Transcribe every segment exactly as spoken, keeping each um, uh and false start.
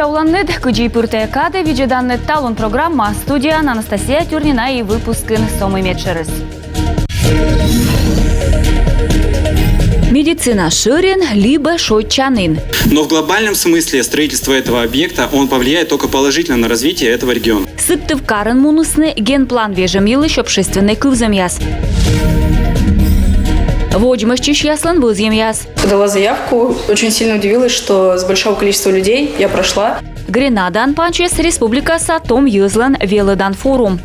Оланныд, кыдзи пыр тайӧ кадӧ видзӧданныд «Талун» программа. Студияын Анастасия Тюрнина и выпускын со мый медшӧрыс. Медицина шӧрин либӧ шойччанін. Но в глобальном смысле строительство этого объекта, он повлияет только положительно на развитие этого региона. Сыктывкарын мунісны генплан вежӧм йылысь общественнӧй кывзӧмъяс. Водзмӧстчысьяслӧн вӧзйӧмъяс. Подала заявку, очень сильно удивилась, что с большого количества людей я прошла. Гренадаын пансис республикаса том йӧзлӧн велӧдан форум.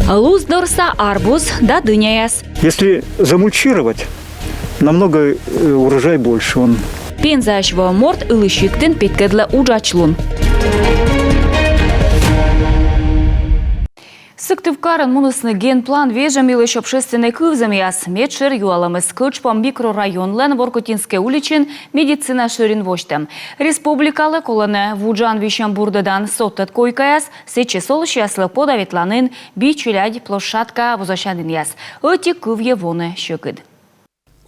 Луздорса арбуз да дыняяс. Если замульчировать, намного, э, урожай больше он. Пензаысь воӧм морт Ылысь сиктын петкӧдлӧ уджачлун. Сыктывкарын мунісны генплан вежӧм йылысь общественнӧй кывзӧмъяс. Медшӧр юалӧмыс — Кӧджпом микрорайонлӧн Воркутинскӧй уличын медицина шӧрин восьтӧм. Республикалы колӧны вуджан висьӧм бурдӧдан содтӧд койкаяс, сэтчӧс олысьяслы подӧн ветланін, би челядь площадкаӧ вузасянінъяс. Ӧти кывйӧ воны сьӧкыд.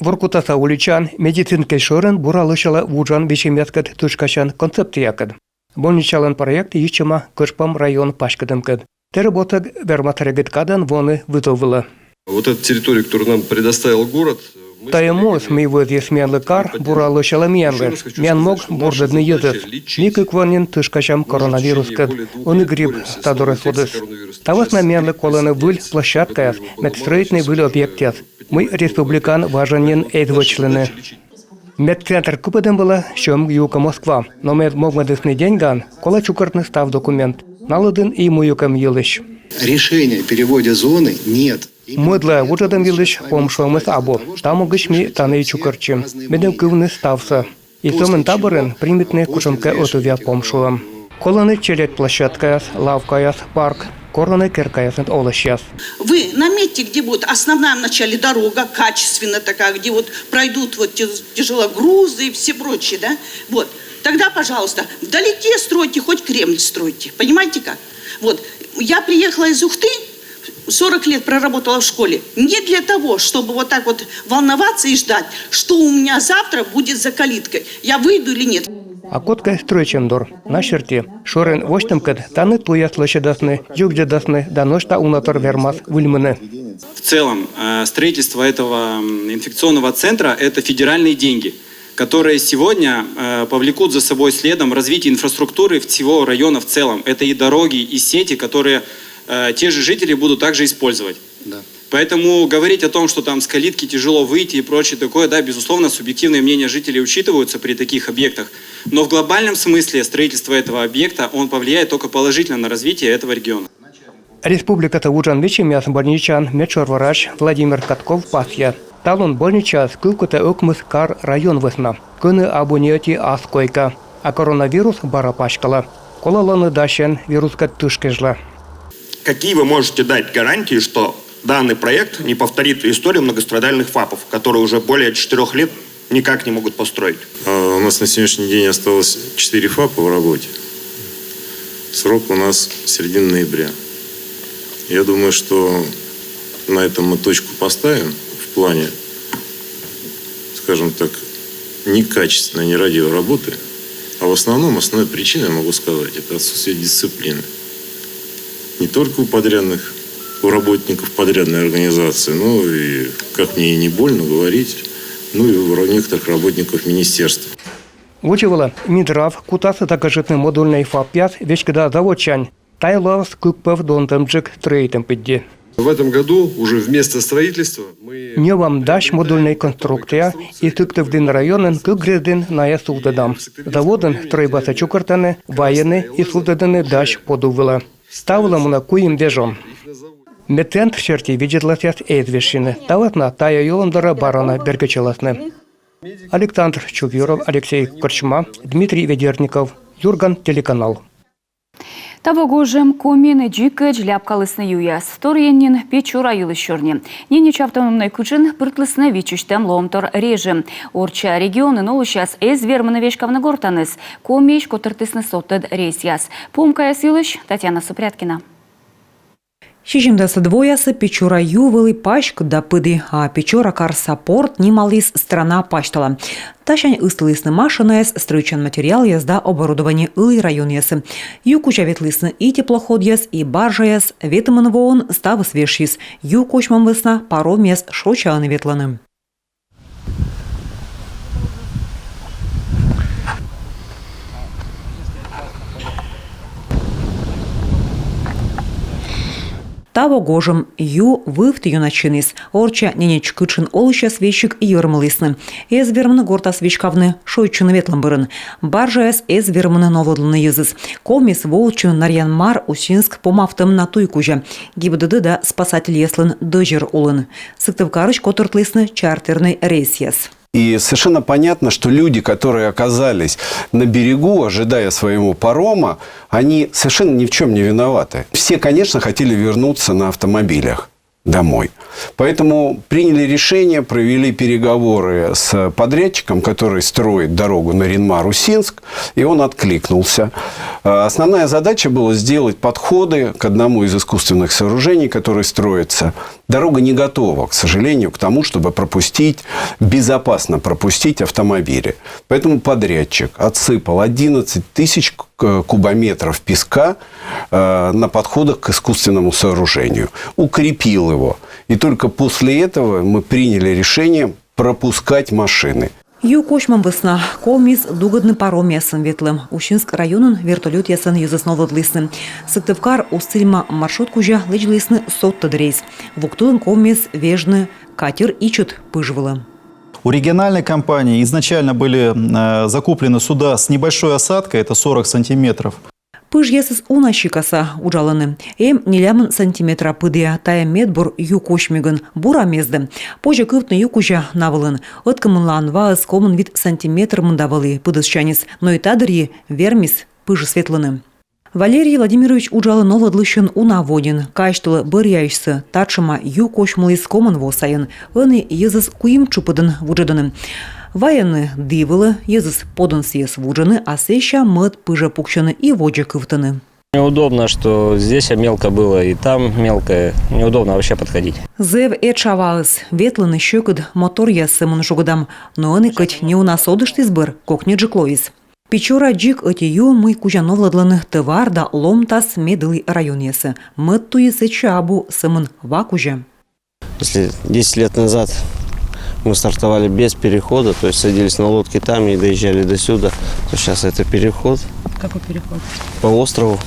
Воркутаса уличаын медицинскӧй шӧрин бура лӧсялӧ вуджан висьӧмъяскӧд тышкасян концепциякӧд. Больничалӧн проект йитчӧма Кӧджпом район паськӧдӧмкӧд. Тэрыб отсӧг вермас регыд кадӧн воны вызов вылӧ. Вот эту территорию, которую нам предоставил город, мы... Тайӧ муыс, мый вӧзйис миянлы кар, бура лӧсялӧ миянлы. Миян мог бурдӧдны йӧзӧс. Ми кык во нин тышкасям коронавирускӧд. Ӧні грипп та дорӧ содіс. Та вӧсна миянлы колӧны выль площадкаяс, мед стрӧитны выль объектъяс, мый республикаын важӧн нин эз вӧчлыны. Медцентр кыпӧдӧм вылӧ сьӧм юкӧ Москва. Но мед могмӧдісны деньгаӧн, колӧ чукӧртны став документ. На лыдын и мыйкӧ йылысь. Решения о переводе зоны нет. Мӧдлаӧ вуджӧдӧм йылысь помшуӧмыс абу. Та могысь ми тані и чукӧртчим. Медым кывны ставсӧ. И сӧмын та бӧрын примитны кутшӧмкӧ ӧтувъя помшуӧм. Колӧны челядь площадкаяс, лавкаяс, парк, корӧны керкаясныд олысьяс. Вы наметьте, где будет основная вначале дорога, качественная такая, где вот пройдут вот те-, тяжелогрузы и все прочие, да? Вот. Тогда, пожалуйста, вдалеке стройте, хоть Кремль стройте. Понимаете как? Вот. Я приехала из Ухты, сорок лет проработала в школе. Не для того, чтобы вот так вот волноваться и ждать, что у меня завтра будет за калиткой. Я выйду или нет. А кодкӧ стрӧитчӧм дор. На серти, шӧрин восьтӧмкӧд тані туйяс лӧсьӧдасны, дзугдасны да нӧшта уна тор вермас выльмыны. В целом, э, строительство этого, м, инфекционного центра — это федеральные деньги, которые сегодня, э, повлекут за собой следом развитие инфраструктуры всего района в целом. Это и дороги, и сети, которые, э, те же жители будут также использовать. Да. Поэтому говорить о том, что там с калитки тяжело выйти и прочее такое, да, безусловно, субъективные мнения жителей учитываются при таких объектах. Но в глобальном смысле строительство этого объекта, он повлияет только положительно на развитие этого региона. Республикаса вуджан висьӧмъяс больничаын медшӧр врач Владимир Катков пасйӧ: талун больничаыс кывкутӧ ӧкмыс кар-район вӧсна, кӧні абу ни ӧти ас койка. А коронавирус бара паськалӧ. Колӧ лоны дасьӧн вирускӧд тыш кежлӧ. Какие вы можете дать гарантии, что данный проект не повторит историю многострадальных ФАПов, которые уже более четырёх лет никак не могут построить? А, у нас на сегодняшний день осталось четыре ФАПа в работе. Срок у нас середина ноября. Я думаю, что на этом мы точку поставим в плане, скажем так, некачественной, нерадивой работы. А в основном, основная причина, я могу сказать, это отсутствие дисциплины. Не только у подрядных, у работников подрядной организации, но и, как мне и не больно говорить, ну и у некоторых работников министерства. Вочавылӧ, Минздрав кутас такӧржитны модульнӧй ФАПъяс веськыда заводсянь. Тайӧ лоас кык пӧв донтӧмджык стрӧитӧм пыдди. В этом году уже вместо строительства мы... Ньӧбам дась модульнӧй конструкция и Сыктывдін районын кык грездын найӧс сувтӧдам. Заводын стрӧйбасӧ чукӧртӧны, вайӧны и сувтӧдӧны дась подув вылӧ. Та вылӧ мунӧ куим вежон. Медцентр серти видзӧдласъяс эз вежсьыны. Та вӧсна тайӧ йӧлӧм дорӧ бара на бергӧдчыласны. Александр Чувьюров, Алексей Корчма, Дмитрий Ведерников, «Юрган» телеканал. Таво гожӧм Комиын дзикӧдз ляпкалісны юяс. Торйӧн нин Печора йылысь сёрни. Ненеч автономнӧй кытшын пыртлісны виччысьтӧм лоӧмтор режим. Орчча регионын олысьяс эз вермыны веськавны гортаныс. Комиысь котыртісны содтӧд рейсъяс. Помкаяс йылысь Татьяна Супряткина. Сизимдасӧд воясӧ Печора ю вӧлі паськыд да пыді, а Печора карса порт нималіс страна пасьтала. Тасянь ыстылісны машинаяс, стрӧитчан материалъяс да оборудование ылі районъясӧ. Ю кузя ветлісны и теплоходъяс, и баржаяс. Ветымын воын ставыс вежсис. Ю косьмӧм вӧсна паромъяс шоча ӧні ветлӧны. Таво гожӧм. Ю вывті ёна чиніс. Орчча ненеч кытшын олысьяс весиг йӧрмылісны. Эз вермыны гортас веськавны шойччыны ветлӧм бӧрын. Баржаяс эз вермыны новлӧдлыны йӧзыс. Ковмис воӧдчыны Нарьян-Мар — Усинск помавтӧм на туй кузя. ГИБДД да спасательяслӧн дӧзьӧр улын. Сыктывкарысь котыртлісны чартернӧй рейсъяс. И совершенно понятно, что люди, которые оказались на берегу, ожидая своего парома, они совершенно ни в чем не виноваты. Все, конечно, хотели вернуться на автомобилях домой. Поэтому приняли решение, провели переговоры с подрядчиком, который строит дорогу Нарьян-Мар — Усинск, и он откликнулся. Э, основная задача была сделать подходы к одному из искусственных сооружений, который строится. Дорога не готова, к сожалению, к тому, чтобы пропустить, безопасно пропустить автомобили. Поэтому подрядчик отсыпал одиннадцать тысяч к-, кубометров песка, э, на подходах к искусственному сооружению, укрепил его. И только после этого мы приняли решение пропускать машины. Ю косьмӧм вӧсна ковмис дугдны паромъясӧн ветлӧм. Усинск районын вертолётъясӧн йӧзӧс новлӧдлісны. Сыктывкар — Усть-Цильма маршрут кузя лэдзлісны содтӧд рейс. Вуктылын ковмис вежны катер ичӧт пыж вылӧ. У региональной компании изначально были, э, закуплены суда с небольшой осадкой, это сорок сантиметров. Пыжъясыс уна сикаса уджалӧны. Эм нелямын сантиметра пыдіа. Тайӧ медбур ю косьмигӧн. Бура мездӧ. Позьӧ кывтны ю кузя на вылын. Ӧткымынлаын ваыс комын вит сантиметр мында вӧлі пыдӧссяньыс, но и та дырйи вермис пыжыс ветлыны. Валерий Владимирович уджалӧ новлӧдлысьӧн уна во нин. Казьтылӧ, бӧръяысьсӧ татшӧма ю косьмыліс комын во сайын. Ӧні йӧзыс куим тшупӧдын вуджӧдӧны. Вайӧны ді вылӧ, йӧзыс подӧн сійӧс вуджӧны, а сэсся мӧд пыжӧ пуксьӧны и водзӧ кывтӧны. Неудобно, что здесь мелко было, и там мелкое. Неудобно вообще подходить. Зэв этша ваыс, ветлыны сьӧкыд моторъяс сӧмын жугӧдам, но ӧні кӧть не уна содыштіс бӧр, кокньӧджык лоис. Печора дзик ӧти ю, мый кузя новлӧдлӧны тӧвар да ломтас медылі районъясӧ. Мӧд туйыс сэтчӧ абу сӧмын ва кузя. Если десять лет назад мы стартовали без перехода, то есть садились на лодки там и доезжали до сюда, то сейчас это переход. Какой переход? По острову.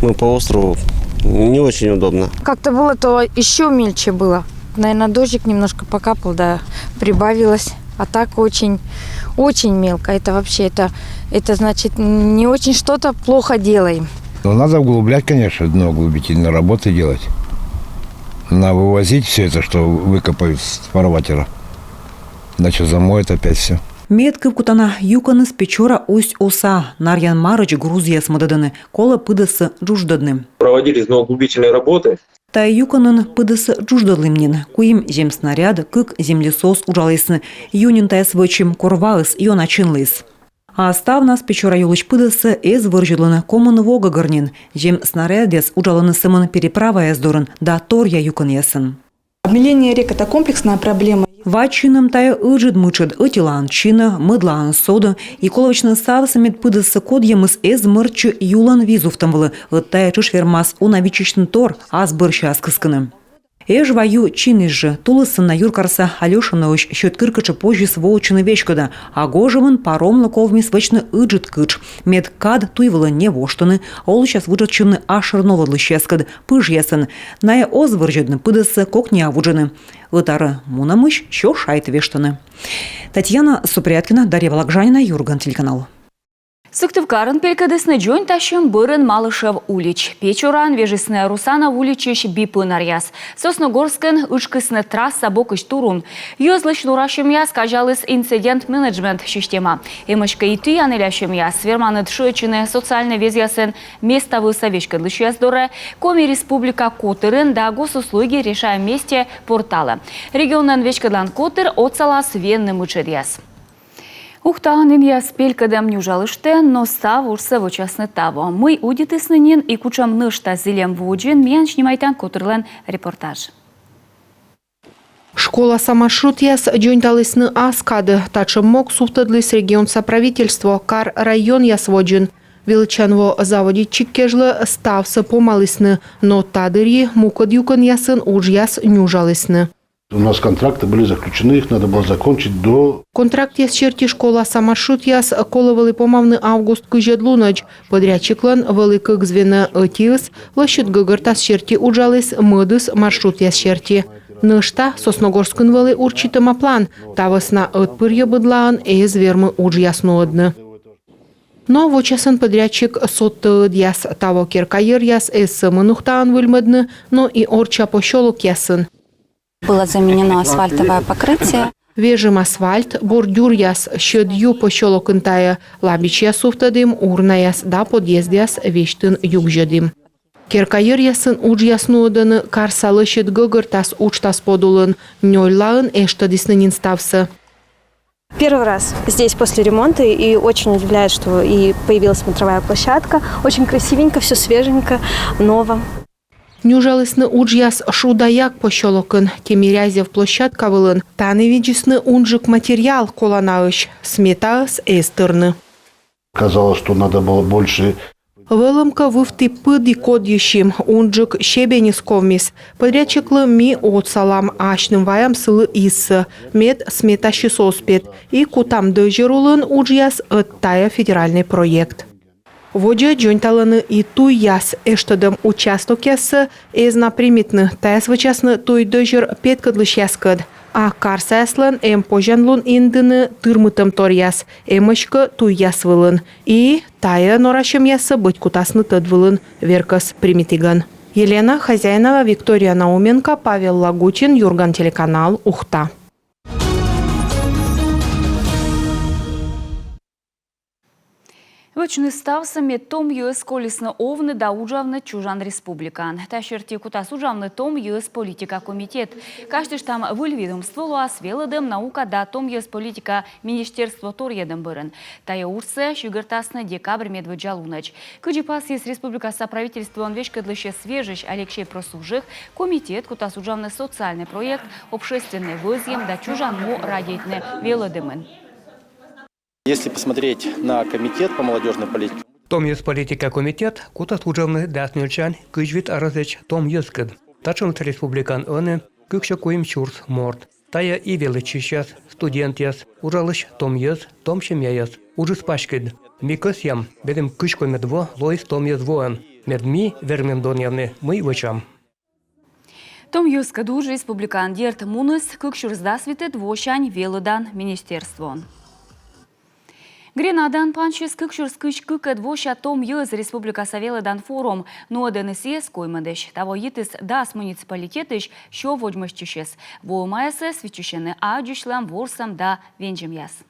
Мы по острову. Не очень удобно. Как-то было, то еще мельче было. Наверное, дождик немножко покапал, да, прибавилось. А так очень, очень мелко. Это вообще, это, это значит, не очень что-то плохо делаем. Ну, надо углублять, конечно, дно углубительной работы делать. Надо вывозить все это, что выкопают с фарватера. Иначе замоет опять все. Мед кывкутана юкӧныс Печора — Усть-Уса. Нарьян-Марысь грузъяс мӧдӧдӧны, колӧ пыдӧссӧ джудждӧдны. Проводились дноуглубительные работы. Тайӧ юкӧнын пыдӧссӧ джудждӧдлім нин. Куим земснаряд, кык землесос уджалісны. Ю нин тайӧс вӧчим, кор ваыс ёна чинліс. А ставнас Печора юлысь пыдӧссӧ эз вӧрзьӧдлыны комын во гӧгӧр нин. Земснарядъяс уджалӧны сӧмын переправаяс дорын да торъя юкӧнъясын. Обмеление рек — это комплексная проблема. Ва чинӧм — тайӧ ыджыд мытшӧд. Ӧтилаын чинӧ, мӧдлаын содӧ. И колӧ вӧчны ставсӧ, мед пыдӧссӧ кодйӧмыс эз мӧрччы юлӧн визувтӧм вылӧ. Ӧд тайӧ тшӧтш вермас уна виччысьны тор, ас бӧрсяыс кыскыны. Эжва ю чиніс жӧ. Тулысын на юркарса Алёшиноысь сьӧд кыркӧтш позис воӧдчыны веськыда, а гожӧмын паромлы ковмис вӧчны ыджыд кытш. Мед кад туй вылӧ не воштыны, олысьяс вуджӧдчывны ашыр новлӧдлысьяскӧд пыжъясӧн. Найӧ оз вӧрзьӧдны пыдӧссӧ, кокниа вуджӧны. Ӧтарӧ мунӧмысь сё шайт вештӧны. Татьяна Супряткина, Дарья Вологжанина, «Юрган» телеканал. Сыктывкарын пелькӧдісны дзоньтасьӧм бӧрын Малышев улич. Печораын вежисны Русанов уличысь би пӧнаръяс. Сосногорскын ытшкисны трасса бокысь турун. Йӧзлысь норасьӧмъяс казяліс инцидент-менеджмент система. Эмӧсь кӧ и тіян элясьӧмъяс, верманныд шыӧдчыны социальнӧй везъясын места вывса веськӧдлысьяс дорӧ, Коми Республика котырын да «Госуслуги. Решаем вместе» порталӧ. Регионлӧн веськӧдлан котыр отсалас венны мытшӧдъяс. Ухтаын инъяс пелькӧдӧм нюжалыштӧ, но став уджсӧ вӧчасны таво. Мый удитісны нин и кутшӧм нӧшта зільӧм водзын, миян снимайтан котырлӧн репортаж. Школаса маршрутъяс дзоньталісны ас кадӧ. Татшӧм мог сувтӧдліс регионса правительство кар-районъяс водзын. Велӧдчан во заводитчигкежлӧ ставсӧ помалісны, но та дырйи мукӧд юкӧнъясын уджъяс нюжалісны. У нас контракты были заключены, их надо было закончить до... Контрактъяс серти школаса маршрутъяс колӧ вӧлі помавны август кызьӧд лунӧдз. Подрядчиклӧн вӧлі кык звено: ӧтиыс лӧсьыд гӧгӧртас серти уджаліс, мӧдыс маршрутъяс серти. Нӧшта Сосногорскын вӧлі урчитӧма план, та вӧсна ӧтпырйӧ быдлаын эз вермы уджъяс нуӧдны. Но вочасӧн подрядчик содтӧ ӧдъяс. Таво керка йӧръяс эз сӧмын Ухтаын выльмӧдны, но и орчча посёлокъясын. Было заменено асфальтовое покрытие. Вежим асфальт, бордюръяс, сьӧд ю посёлокын тайӧ, лабичьяс сувтӧдім, урнаяс да подъездъяс весьтын югзьӧдім. Керка йӧръясын уджъяс нуӧдӧны, карса лӧсьыд гӧгӧртас уджтас подулын, нёльлаын эштӧдісны нин ставсӧ. Первый раз здесь после ремонта, и очень удивляет, что и появилась смотровая площадка. Очень красивенько, все свеженько, ново. Нюжалісны уджъяс Шуда-Як посёлокын, Тимирязев площадка вылын. Тані видзисны унджык материал коланаысь, сметаыс эз тырны. Казалось, что надо было больше. Вӧлӧмкӧ, вывті пыді кодйысим, унджык щебеньыс ковмис. Подрядчиклы ми отсалам, асьным ваям сылы изсӧ, мед сметасьыс оз пет. И кутам дӧзьӧр улын уджъяс, ӧд тайӧ федеральнӧй проект. Водзӧ дзоньталӧны и туйяс. Эштӧдӧм участокъяссӧ эз на примитны, тайӧс вӧчасны туй дӧзьӧр петкӧдлысьяскӧд. А карсаяслӧн эм позянлун индыны тырмытӧмторъяс, эм эськӧ туйяс вылын. И тайӧ норасьӧмъяссӧ быть кутасны тӧд вылын веркӧс примитігӧн. Елена Хозяинова, Виктория Науменко, Павел Лагутин, «Юрган» телеканал, Ухта. Вӧчны ставсӧ, мед том йӧз колисны овны да уджавны чужан республикаын. Та серти кутас уджавны том йӧз политика комитет. Казьтыштам, выль ведомство лоас велӧдӧм, наука да том йӧз политика министерство торйӧдӧм бӧрын. Тайӧ уджсӧ сигӧртасны декабрь медводдза лунӧдз. Кыдзи пасйис республикаса правительствоӧн веськӧдлысьӧс вежысь Алексей Просужих, комитет кутас уджавны социальнӧй проект, общественнӧй вӧзйӧм да чужан му радейтны велӧдӧмын. Если посмотреть на комитет по молодёжной политике. Том йӧз политика комитет кутас уджавны дас нёльсянь кызь вит арӧсӧдз том йӧзкӧд. Татшӧмыс республикаын ӧні кыксё куим сюрс морт. Тайӧ и велӧдчысьяс, студентъяс, уджалысь том йӧз, том семьяяс. Уджыс паськыд. Ми кӧсъям, медым кызь коймӧд во лоис том йӧз воӧн, мед ми вермим донъявны, мый вӧчам. Том йӧзкӧд удж республикаын, дерт, муніс кык сюрс дас витӧд восянь велӧдан министерствоын. Гренадаын пансис кык сюрс кызь кыкӧд вося том йӧз республикаса велӧдан форум. Нуӧдӧны сійӧс коймӧдысь. Таво йитіс дас муниципалитетысь сё водзмӧстчысьӧс. Воӧмаясӧс виччысьӧны аддзысьлӧм, ворсӧм да вензьӧмъяс.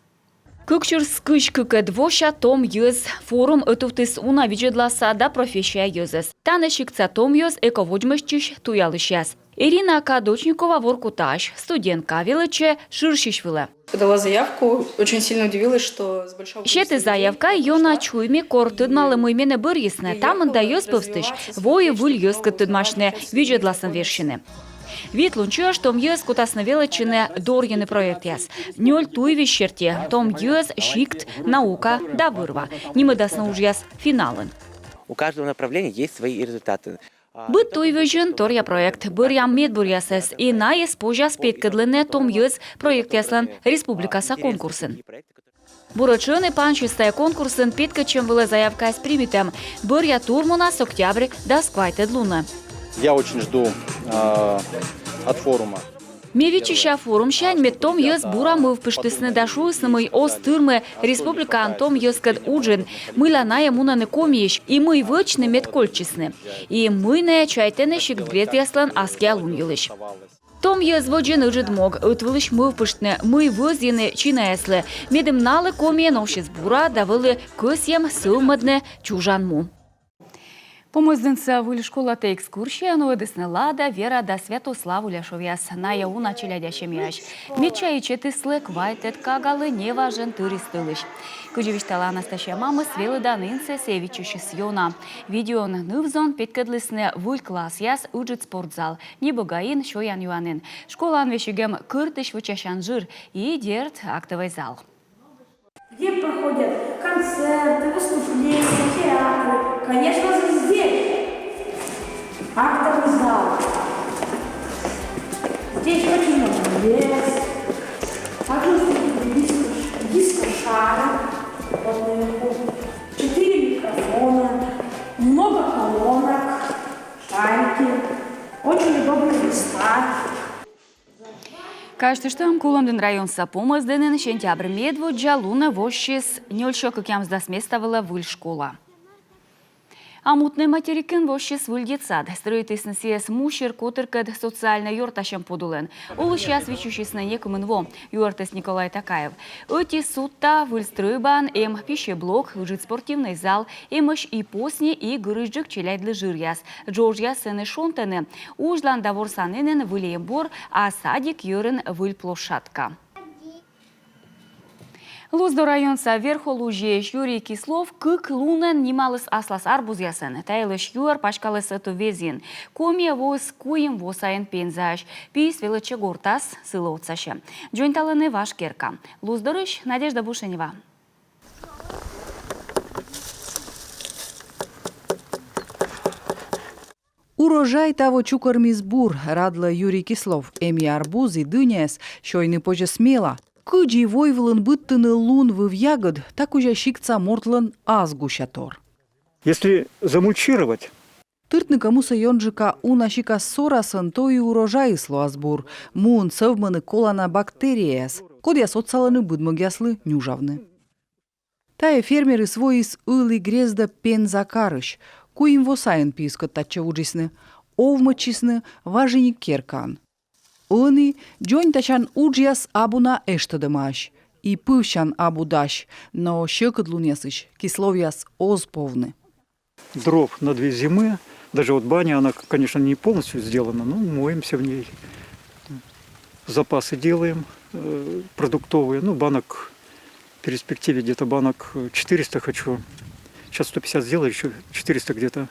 Кык сюрс кызь кыкӧд вося том йӧз форум ӧтувтіс уна видзӧдласа да профессия йӧзӧс. Тані сиктса том йӧз, эко водзмӧстчысь, туялысьяс. Ирина Кадочникова воркутаӧсь, студентка, велӧдчӧ шырсьысь вылӧ. Подала заявку, очень сильно удивилась, что с большого... Сеті заявка, ёна чуйми, кор тӧдмалі, мый менӧ бӧрйисны. Та мында йӧз пӧвстысь вои выль йӧзкӧд тӧдмасьны, видзӧдласӧн вежсьыны. Вит лун чӧж том йӧз кутасны велӧдчыны, дорйыны проектъяс. Нёль туйвизь серти: том йӧз, сикт, наука да вӧр-ва. Нимӧдасны уджъяс финалын. У каждого направления есть свои результаты. Быд туйвизьын торъя проект. Бӧръям медбуръясӧс, и найӧс позяс петкӧдлыны том йӧз проектъяслӧн республикаса конкурсын. Буретш ӧні пансис тайӧ конкурсын петкӧдчӧм вылӧ заявкаяс примитӧм. Бӧръя тур мунас октябрь дас квайтӧд лунӧ. Я очень жду, а, от форума. Ме виччыся форумсянь, мед том йӧз бура мӧвпыштісны да шуисны, мый оз тырмы республикаын том йӧзкӧд уджын, мыйла найӧ мунӧны Комиысь, и мый вӧчны, мед кольччисны. И мый найӧ чайтӧны сиктгрездъяслӧн аскиа лун йылысь. Том йӧз водзын ыджыд мог: ӧтвылысь мӧвпыштны, мый вӧзйыны чинаяслы, медым налы Комиын овсис бура да вӧлі кӧсйӧм сӧвмӧдны чужан му. Помӧсдінса выль школатӧ экскурсия нуӧдісны Лада, Вера да Святослав Уляшовъяс. Найӧ уна челядя семьяысь. Медся ичӧтіслы квайт ӧд кагалы, неважӧн тырис тӧлысь. Кыдзи висьталӧ Анастасия мамыс, велӧдан инсӧ сійӧ виччысис ёна. Видеоын ныв-зон петкӧдлісны выль классъяс, ыджыд спортзал, небӧгаин, сёян-юанін. Школаын весиг эм кӧртысь вӧчасян жыр и, дерт, актовӧй зал. Где проходят концерты, выступления, театры? Конечно же, здесь. Актовый зал. Здесь очень много мест. Также здесь диско, диско-шары. Вот наверху. Четыре микрофона. Много колонок. Шарики. Очень удобные места. Казьтыштам, Кулӧмдін районса Помӧсдінын сентябрь медводдза лунӧ воссис нёль сё кӧкъямысдас места вылӧ выль школа. А Мутнӧй материкын воссис выль детсад. Стрӧитісны сійӧс мусир котыркӧд социальнӧй ёртасьӧм подулӧн. Олысьяс виччысисны некымын во, юӧртіс Николай Такаев. Ӧти судта выль стрӧйбаын эм пищеблок, ыджыд спортивнӧй зал, эмӧсь и посни, и гырысьджык челядьлы жыръяс. Джоджъяс сэні шонтӧны. Узьлан да ворсанінын выль эмбур, а садик йӧрын выль площадка. Луздор районса Верхолузьеысь Юрий Кислов кык лунӧн нималіс аслас арбузъясӧн. Та йылысь юӧр паськаліс ӧтуввезйын. Комиӧ воис куим во сайын Пензаысь. Пиыс велӧдчӧ гортас, сылы отсасьӧ. Дзоньталӧны важ керка. Луздорысь Надежда Бушенева. Урожай таво чукӧрмис бур, радлӧ Юрий Кислов. Эм и арбуз, и дыняяс, сёйны позьӧ смела. Кыдзи войвылын быдтыны лун выв ягӧд, та кузя сиктса мортлӧн ас гусятор. Если замульчировать, тыртны кӧ мусӧ ёнджыка уна сикас сорасӧн, то и урожайыс лоас бур. Муын сӧвмӧны колана бактерияяс, кодъяс отсалӧны быдмӧгъяслы нюжавны. Тайӧ фермерыс воис Ылі грездӧ Пенза карысь. Куим во сайын пиыскӧд татчӧ вуджисны. Овмӧдчисны важиник керкаын. Ӧні дзоньтасян уджъяс абу на эштӧдӧмаӧсь и пывсян абу дась, но сьӧкыдлунъясысь Кисловъяс оз повны. Дров на две зимы, даже вот баня, она, конечно, не полностью сделана, но моемся в ней. Запасы делаем, э, продуктовые, ну, банок в перспективе где-то банок, э, четыреста хочу. Сейчас сто пятьдесят сделали, ещё четыреста где-то,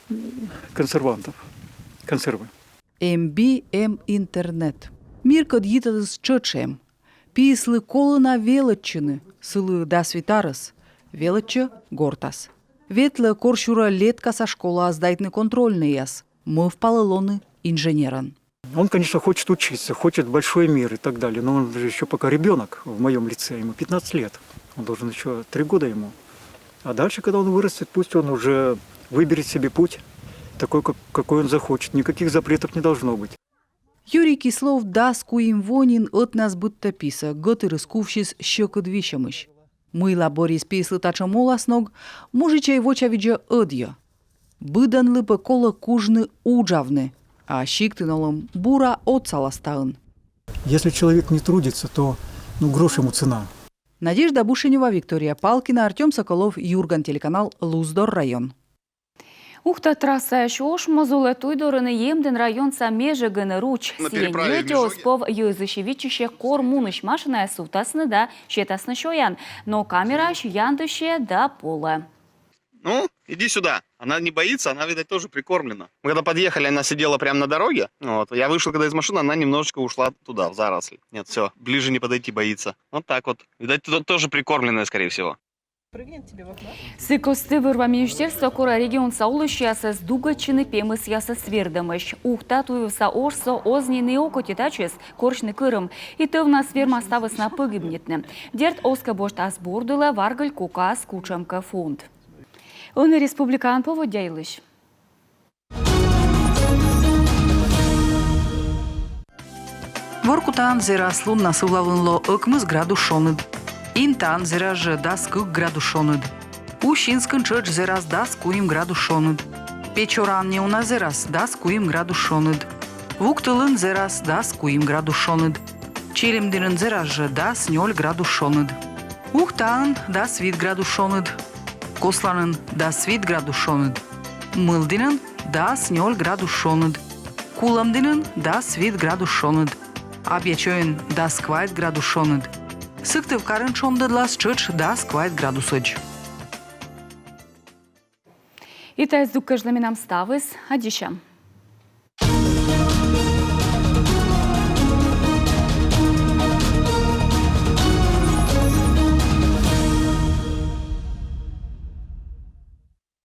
м, консервантов, консервы. Эм би, эм интернет. Миркӧд йитӧдыс тшӧтш эм. Пиыслы колӧ на велӧдчыны, сылы дас вит арӧс. Велӧдчӧ гортас. Ветлӧ корсюрӧ Леткаса школаӧ сдайтны контрольнӧйяс. Мӧвпалӧ лоны инженерӧн. Он, конечно, хочет учиться, хочет большой мир и так далее, но он же ещё пока ребёнок в моём лице, ему пятнадцать лет. Он должен ещё три года ему. А дальше, когда он вырастет, пусть он уже выберет себе путь такой, как, какой он захочет. Никаких запретов не должно быть. Юрий Кислов дас куим во нин ӧтнас быдтӧ писӧ, гӧтырыс кувсис сьӧкыд висьӧмысь. Мыйла бӧрйис пиыслы татшӧм оласног, мужичӧй вочавидзӧ ӧдйӧ. Быдӧнлы пӧ колӧ кужны уджавны, а сиктын олӧм бура отсалас таын. Если человек не трудится, то, ну, грош ему цена. Надежда Бушенева, Виктория Палкина, Артём Соколов, «Юрган» телеканал, Луздор район. Ухта трассаысь ош моз улӧ туй дорын Емдін районса Межигын руч. Сійӧн ньӧти оз пов йӧзысь, виччысьӧ кор мунысь машинаыс, сувтасны да сетасны сёян. Но камераысь яндысьӧ да полӧ. Ну, иди сюда. Она не боится, она, видать, тоже прикормлена. Мы когда подъехали, она сидела прямо на дороге. Вот. Я вышел, когда из машины, она немножечко ушла туда, в заросли. Нет, всё, ближе не подойти, боится. Вот так вот. Видать, то-, тоже прикормленная, скорее всего. Сы кості вӧр-ва министерство корӧ регионса олысьясӧс дугӧдчыны пемӧсъясӧс свердӧмӧсь. Ухта туйвывса ошсӧ оз нин и окоті татчӧс корсьны кӧрым. И тӧвнас вермас та вӧсна погибнитны. Дерт, оз кӧ босьт ас борд вылӧ, варгыль кокас кутшӧмкӧ фонд. Ӧні республикаын поводдя йылысь. Воркутаын зэрас, луннас ывлавлын лоӧ ӧкмыс градус шоныд. Интаын зэрас жӧ, дас кык градус шоныд. Усинскын тшӧтш зэрас, дас куим градус шоныд. Печораын неуна зэрас, дас куим градус шоныд. Вуктылын зэрас, дас куим градус шоныд. Чилимдінын зэрас жӧ, дас нёль градус шоныд. Ухтаын дас вит градус шоныд. Косланын дас вит градус шоныд. Мылдінын дас нёль градус шоныд. Кулӧмдінын дас вит градус шоныд. Абъячойын дас квайт градус шоныд. Сыктывкарын шондӧдлас тшӧтш дас квайт градусӧдз. И тайӧ здук кежлӧ менам ставыс. Аддзысям.